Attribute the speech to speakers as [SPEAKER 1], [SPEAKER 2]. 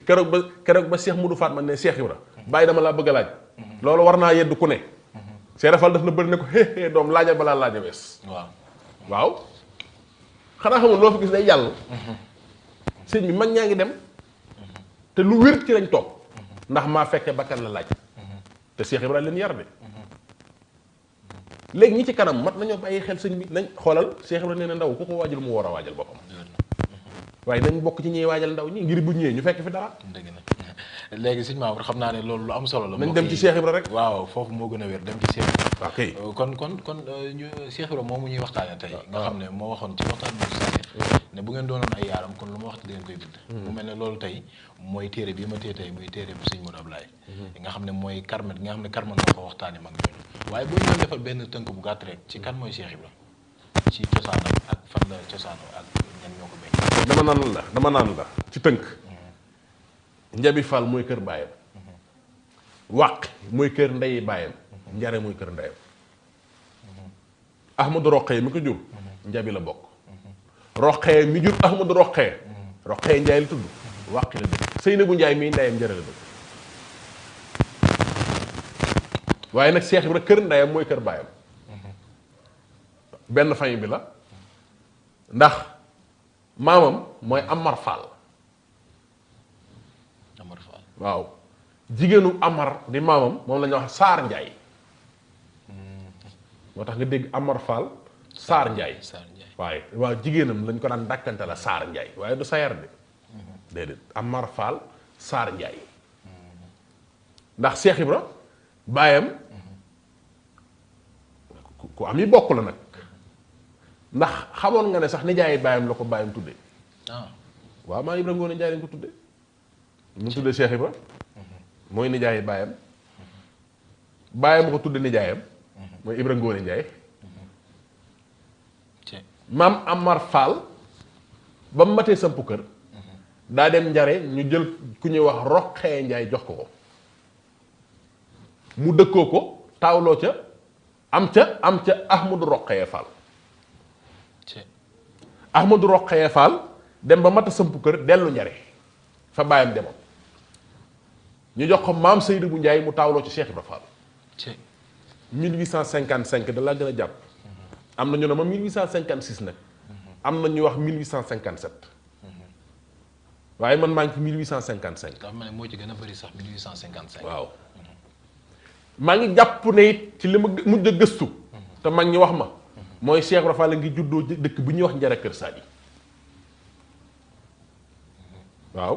[SPEAKER 1] keroog ba Cheikh Moudou Fatma ne Cheikh Ibra bàyyi dama laa bëgg a laaj loolu war naa yedd ku ne Cheikh Rafal daf na bëri ne ko hé doom laajal balaa laaja wees waaw xanaa xamul loo fi gis day yàlla sëñ bi mag ñaa ngi dem te lu wér ci lañ toog ndax maa fekke bakkan la laaj te Cheikh Ibra leen yar de léegi ñi ci kanam mat nañoo bàyyi xel sëñ bi nañ xoolal Cheikh Ibra nee na ndaw ku ko waajal mu war a waajal boppam waaye nañ bokk ci ñuy waajal ndaw ñi ngir bu ñëwee ñu fekk fi dara.
[SPEAKER 2] dëgg na léegi sëñ Mamour xam naa ne loolu lu am solo la.
[SPEAKER 1] nañ dem ci Cheikh Ibra rek.
[SPEAKER 2] waaw foofu moo gën a wér dem ci Cheikh Ibra.
[SPEAKER 1] ok
[SPEAKER 2] kon ñu Cheikh Ibra moomu ñuy waxtaanee tey. nga xam ne moo waxoon ci waxtaan bi ne bu ngeen doonoon ay yaaram kon lu ma wax di ngeen koy bind. mu mel ne loolu tey mooy téere bi ma téye tey muy téere bu sëñ Modou Ablaye. nga xam ne mooy Carmet nga xam ne Carmet moo ko waxtaanee mag ñooñu waaye boo ñu defal benn tënk bu gàtt rek ci kan mooy Cheikh Ibra ci cosaanam ak fan la cosaanoo ak ñan ñoo ko béy.
[SPEAKER 1] dama naan la ci tënk Njabi Fall mooy kër baayam wàq mooy kër ndeyi baayam njare mooy kër ndeyam Ahmadou Roqee mi ko jur Njabi la bokk Roqee mi jur Ahmadou Roqee Njaay la tudd wàqi la dëkk Seynabou Njaay mii ndeyam njare la dëkk waaye nag Cheikh Ibra kër ndeyam mooy kër baayam benn famille bi la ndax maamam mooy Amar Fall waaw jigéenu Amar di maamam moom la ñuy wax Saar Njaay moo tax nga dégg Amar Fall Saar Njaay waaye waaw jigéenam lañ ko daan dàkkante la Saar Njaay waaye du sayar de déedéet Amar Fall Saar Njaay ndax Cheikh Ibra baayam ku am yi bokk la nag ndax xamoon nga ne sax nijaayi baayam la ko baayam tudde waaw maa Ibra Ngoone Njaay lañ ko tudde ñu tudde Cheikh Ibra mooy nijaayi baayam baayam ko tudde nijaayam mooy Ibra Ngoone Njaay maam Amar Fall ba mu matee sampu kër daa dem njare ñu jël ku ñuy wax Roqee Njaay jox ko mu dëkkoo ko taawloo ca am ca Ahmadou Roqee Fall Ahmadou Roqee Fall dem ba mata sampu kër dellu njare fa baayam demoon ñu jox ko maam Seydou bu Njaay mu taawloo ci Cheikh Ibra Fall 1855 da laa gën a jàpp am na ñu ne ma 1856 nag am na ñu wax 1857 waaye man maa ngi ci 1855.
[SPEAKER 2] dafa mel ne moo ci gën a bëri sax 1855.
[SPEAKER 1] waaw maa ngi jàpp ne it ci li ma mujj a gëstu te mag ñi wax ma mooy Cheikh Ibra Fall la ngi juddoo dëkk bu ñuy wax Njare Kër Saadi waaw